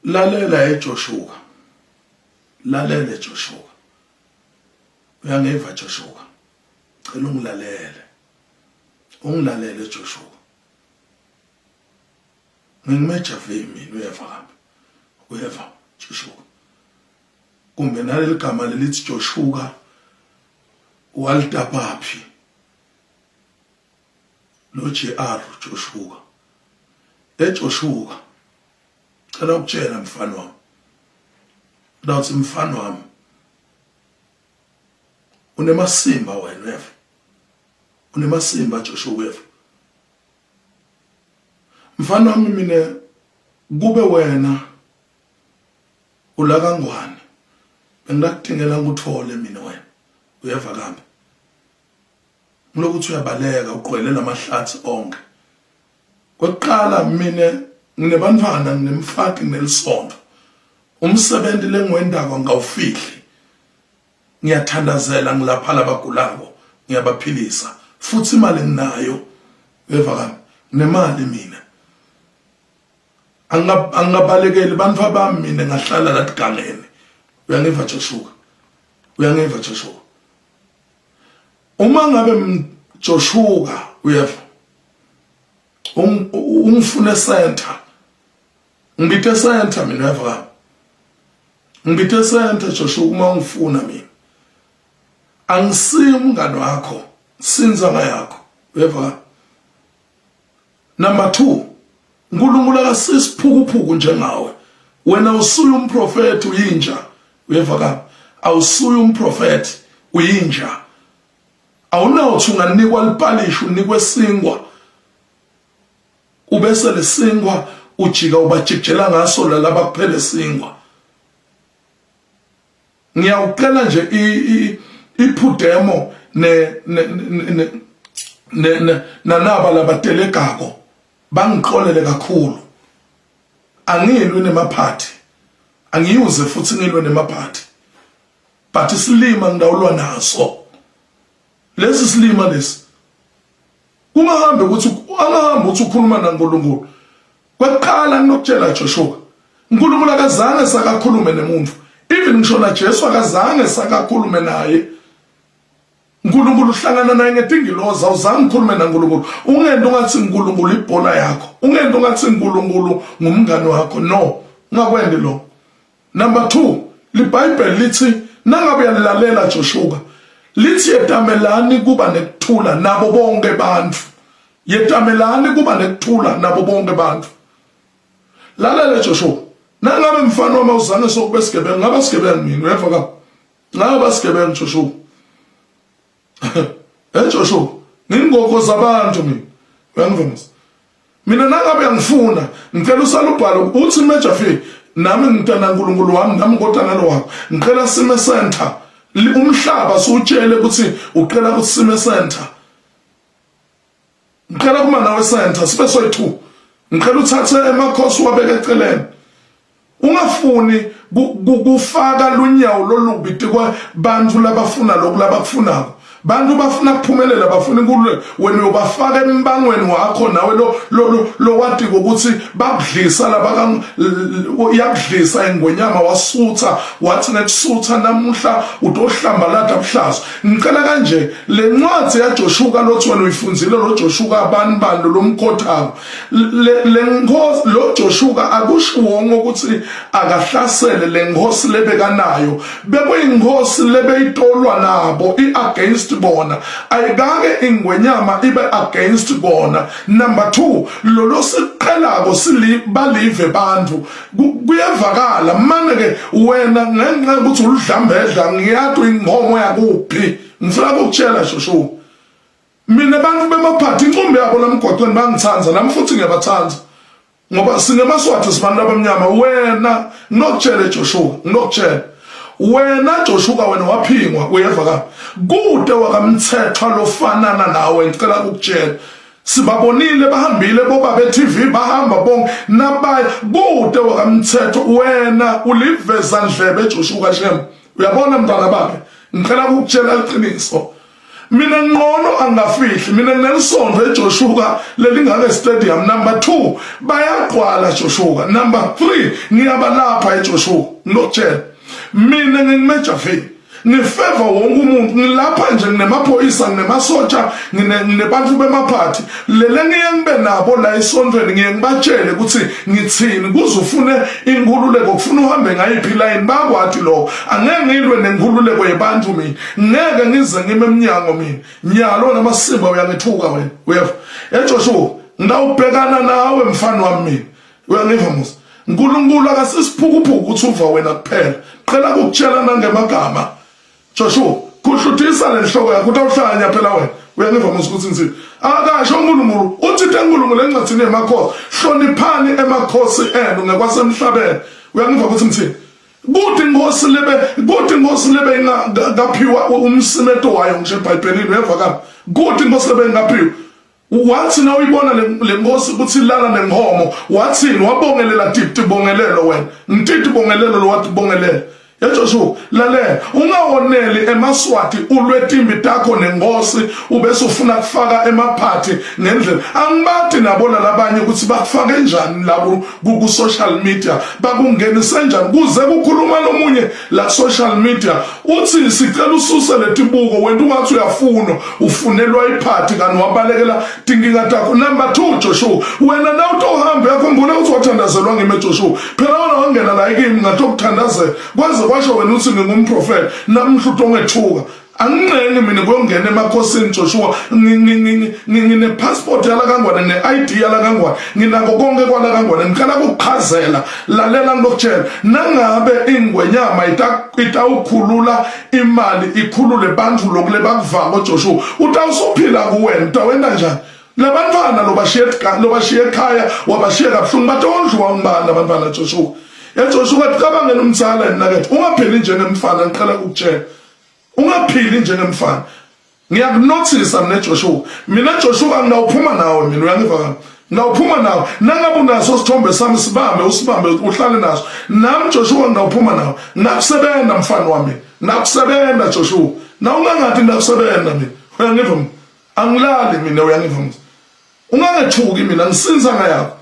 Lalela eJoshuwa. Lalele Joshua. Uyangiva Joshua. Cela ungilalele. Ungilalele Joshua. Ngingumeja V mina uyeva kambe. Uyeva Joshua. Kumbe naleli gama lelithi Joshua walitapaphi? Lo JR Joshua. EJoshua cela ukutshela mfana wami lawuthi mfana wami unemasimba wena uyeva unemasimba Joshua uyeva mfana wami mina kube wena ulakangwane bengidakudingela ngikuthole mina wena uyeva kambe ngilokuthi uyabaleka ugqwele lamahlathi onke Kwekuqala mina nginebantfwana nginemfati nginelisonto. Umsebenzi lengiwentako ngawufihli. Ngiyathandazela ngilapha labagulako ngiyabaphilisa futhi imali nginayo. Uyeva kami? Nginemali mina. Angingabalekeli bantfu bami mina ngahlala la tigangeni. Uyangiva Joshua? Uyangiva Joshua? Uma ngabe Joshua uyeva ungifune center ngibite center mina uyeva ngibite center Joshua uma ungifuna mina angisiyi umngani wakho sinzanga yakho uyeva number 2 uNkulunkulu akasisiphukuphuku njengawe wena usuye umprofeti uyinja uyeva ka awusuye umprofeti uyinja awunawuthi unganikwa lipalishi unikwe sinkwa ubese lesinkwa ujika ubajikijela ngaso lalaba kuphele sinkwa ngiyawucela nje iphudemo ne ne nanaba labatelegako bangixolele kakhulu angilwi nemaphathi angiyuze futhi ngilwe nemaphathi but isilima ngidawulwa naso lesi silima lesi kungahambe ukuthi angahambi ukuthi ukhuluma naNkulunkulu kwekuqala nginokutshela Joshua uNkulunkulu akazange sakakhulume nemuntu even ngisho na Jesu akazange sakakhulume naye uNkulunkulu uhlangana naye ngetingilozi awuzange ukhulume naNkulunkulu ungento ungathi uNkulunkulu ibhola yakho ungento ungathi uNkulunkulu ngumngani wakho no ungakwendi lo Number 2, liBhayibheli lithi nangabe uyalilalela Joshua, lithi yetamelani kuba nekuthula nabo bonke bantfu. Yetamelani kuba nekuthula nabo bonke bantfu. Lalela Joshua, nangabe mfana wami awuzange sokube sigebengu, ngaba sigebengu mina, uyeva ka? Ngaba sigebengu Joshua. Eh Joshua, ngingogo zabantu mina. Uyangivuma? Mina nangabe angifuna, ngicela usale ubhalo uthi Major Fee nami ngitana uNkulunkulu wami nami ngotana lo wakho. Ngicela sime center. Umhlaba siwutshele ukuthi ucela ukuthi sime center. Ngicela kuma nawe center sibe soyi-2. Ngicela uthathe emakhosi wabeke eceleni. Ungafuni kufaka lunyawo lolubi tikwa bantu labafuna lokhu labakufunako. Bantu bafuna kuphumelela bafuna inkululeko wena uyobafaka embangweni wakho nawe lo lo lo watiko ukuthi bakudlisa laba yakudlisa ingwenyama wasutha wathi ngekusutha namuhla utohlambalada buhlazo ngicela kanje le ncwadi yaJoshua lothi wena uyifundzile lo Joshua abani bani lomkhothako le nkosi lo Joshua akushiwongo ukuthi akahlasele le nkosi lebekanayo bekuyinkosi lebeyitolwa nabo i-against bona ayikake ingwenyama ibe against bona number 2 lolo siqhelako balive bantu kuyevakala mane ke wena ngenxa yokuthi uludlambedla ngiyati inkomo yakuphi ngifuna ukukutshela shosho mina abantu bemaphathi incumbi yabo lamgwaqweni bangithanda nami futhi ngiyabathanda ngoba singemaswati sibantu abamnyama wena nginokutshela Joshua nginokutshela wena Joshua wena waphingwa uyeva ka kude wakamthethwa lofanana nawe ngicela ukukutshela sibabonile bahambile bobaba e-TV bahamba bonke nabaye kude wakamthetho wena uliveza ndlebe Joshua Shem uyabona mntwana bakhe ngicela ukukutshela iqiniso. Mina ngqono angafihli mina nginelisonto eJoshua lelingaka stadium number 2 bayagqwala Joshua number 3 ngiyabalapha eJoshua ngilokutshela mina nginguMajor V ngifeva wonke umuntu ngilapha nje nginemaphoyisa nginemasotsha nginebantu bemaphathi lele ngiye ngibe nabo la esontweni ngiye ngibatshele ukuthi ngithini kuze ufune inkululeko kufuna uhambe ngayiphi line bakwati lokho angeke ngilwe nenkululeko yebantu mina ngeke ngize ngime emnyango mina nyalo namasimba uyangethuka wena uyeva eJoshua ngawubhekana nawe mfana wami mina uyangiva musa uNkulunkulu akasisiphukuphuku ukuthi uva wena kuphela qela ukukutshela nangemagama Joshua khuhlutisa lenhloko yakho utawuhlanya phela wena uyangiva musa ukuthi ngithini akasho uNkulunkulu uthi uNkulunkulu encwadini yemakhosi hloniphani emakhosi enu ngekwasemhlabeni uyangiva ukuthi ngithini kuthi inkosi lebe kuthi inkosi lebe ingaphiwa umsimeto wayo ngisho eBhayibhelini uyeva kabi kuthi inkosi lebe ingaphiwa wathi na uyibona le nkosi ukuthi ilala nenkomo wathini wabongelela tibongelelo wena ngititi bongelelo lo wathi bongelela yaJoshua lalela ungawoneli emaswati ulwetimbi takho nenkosi ubese ufuna kufaka emaphathi ngendlela angibati nabo lalabanye ukuthi bakufake njani labo ku social media bakungenise njani kuze kukhuluma lomunye la social media uthi sicela ususe letibuko wena ungathi uyafunwa ufunelwa iphathi kanti wabalekela tinkinga takho number 2 Joshua wena na utohamba yakhumbula ukuthi wathandazelwa ngime Joshua phela wena wangena la kimi ngatokuthandazela kwaze kwasho wena uthi ngingumprofeti namhla utongethuka anginqeni mina kuyongena emakhosini Joshua ngine passport yala kangwane ngine ID yala kangwane nginako konke kwala kangwane ngicela ukuchazela lalela ngilokutshela nangabe ingwenyama itawukhulula imali ikhulule bantu lokule bakuvako Joshua utawusuphila kuwena utawenta njani labantwana lobashiye lobashiye ekhaya wabashiya kabuhlungu batondliwa ngubani labantwana Joshua yaJoshua cabangela umzala mnakethu ungapheli njengemfana ngicela ukukutshela Ungaphili njengemfana. Ngiyakunothisa mina Joshua. Mina Joshua ngawuphuma nawe mina uyangiva kabi. Ngawuphuma nawe. Nangabe unaso isithombe sami sibambe usibambe uhlale naso. Nami Joshua ngawuphuma nawe. Nakusebenza mfana wami. Nakusebenza Joshua. Na ungangathi nakusebenza mina. Uyangiva mina? Angilali mina uyangiva mina. Ungangethuki mina ngisinza ngayakho.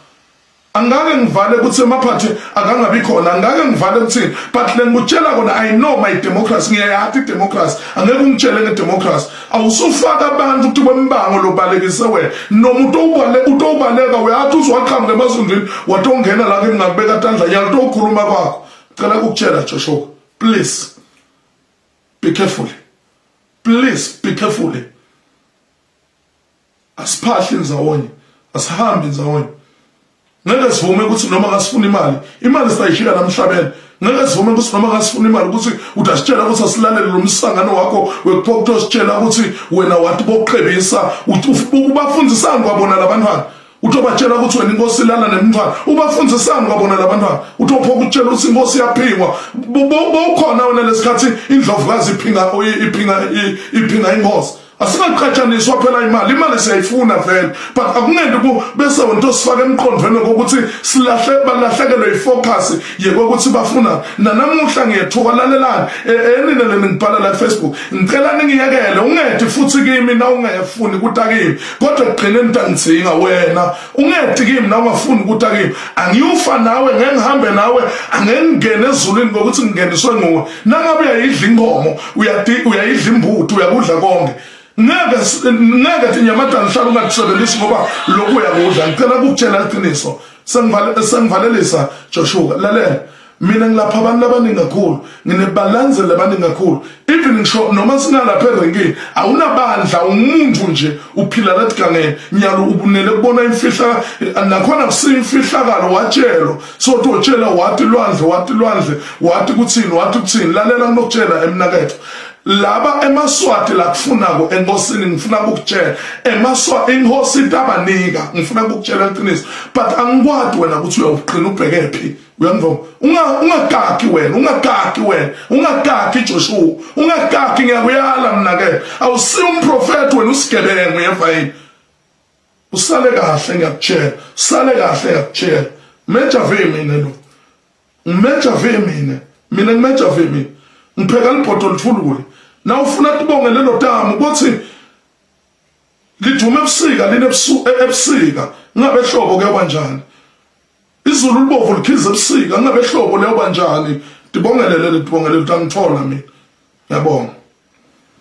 Angake ngivale ukuthi emaphathi akangabi khona angake ngivale ukuthi but lengikutshela kona I know my democracy ngiyayati democracy angeke ungitshele ngedemocracy awusufaka abantu ukuthi kwembango lobalekise wena noma utowubale utowubaleka uyathi uzwaqhamuka emazundwini watongena la kimi ngakubeka tandla nyalo tokhuluma kwakho cela ukukutshela Joshua please be careful please be careful asiphahli ndzawonye asihambi ndzawonye ngeke sivume ukuthi noma ngasifuna imali imali sitayishiya namhlabeni ngeke sivume ukuthi noma ngasifuna imali ukuthi utasitshela ukuthi asilalele lo msangano wakho wekuphokutho ositshela ukuthi wena wathi bokuqhebisa ubafundisani kwabona labantwana utobatshela ukuthi wena inkosi ilala nemntwana ubafundisani kwabona labantwana utophoka ukutshela ukuthi inkosi iyaphingwa bowukhona wena lesikhathi indlovukazi iphinga iphinga iphinga inkosi Asingaqhathaniswa phela imali, imali siyayifuna vele but akungenti ku bese wena osifaka emqondweni kokuthi silahle balahlekelwe ifocus yekokuthi bafuna nanamuhla ngiyethuka lalelani e, enina leni ngibhala la Facebook ngicela ningiyekele ungedi futhi kimi na ungefuni kuta kimi kodwa ekugcineni tangidzinga wena ungedi kimi na ungafuni kuta kimi angiyufa nawe ngeke ngihambe nawe angeke ngingene ezulwini ngokuthi ngingeniswe nguwe nangabe uyayidla inkomo uyayidla imbuti uyakudla konke ngeke ngeke tinyamatane hlala ungatisebenzisi ngoba lokhu uyakudla ngicela ukukutshela iqiniso sengivalelisa Joshua lalela mina ngilapha abantu abaningi kakhulu nginebalandzeli abaningi kakhulu even ngisho noma singalapha erenkini awunabandla umuntu nje uphila lathi gangeni nyalo ubunele kubona imfihla nakhona kusimfihlakalo watshelwa so totshela wathi lwandle wathi lwandle wathi kuthini wathi kuthini lalela ngilokutshela emnaketho laba emaswati lakufunako enkosini ngifuna ukukutshela emaswati inkosi itabanika ngifuna ukukutshela iqiniso but angikwadi wena ukuthi uyawuqina ubheke phi uyangivuma ungakaki wena ungakaki wena ungakaki Joshua ungakaki ngiyakuyala mina ke awusiyo umprofeti wena usigebengu uyeva yini usale kahle ngiyakutshela usale kahle ngiyakutshela Major V mina lo Major V mina mina ngiMajor V mina ngipheka libhodo lithulule na ufuna tibonge lelo tamu kuthi Liduma ebusika line ebusika ngabe hlobo kuyoba njani? Izulu libovu likhize ebusika ngabe hlobo liyoba njani? Tibongelele letibongelele utangithola mina. Ngiyabonga.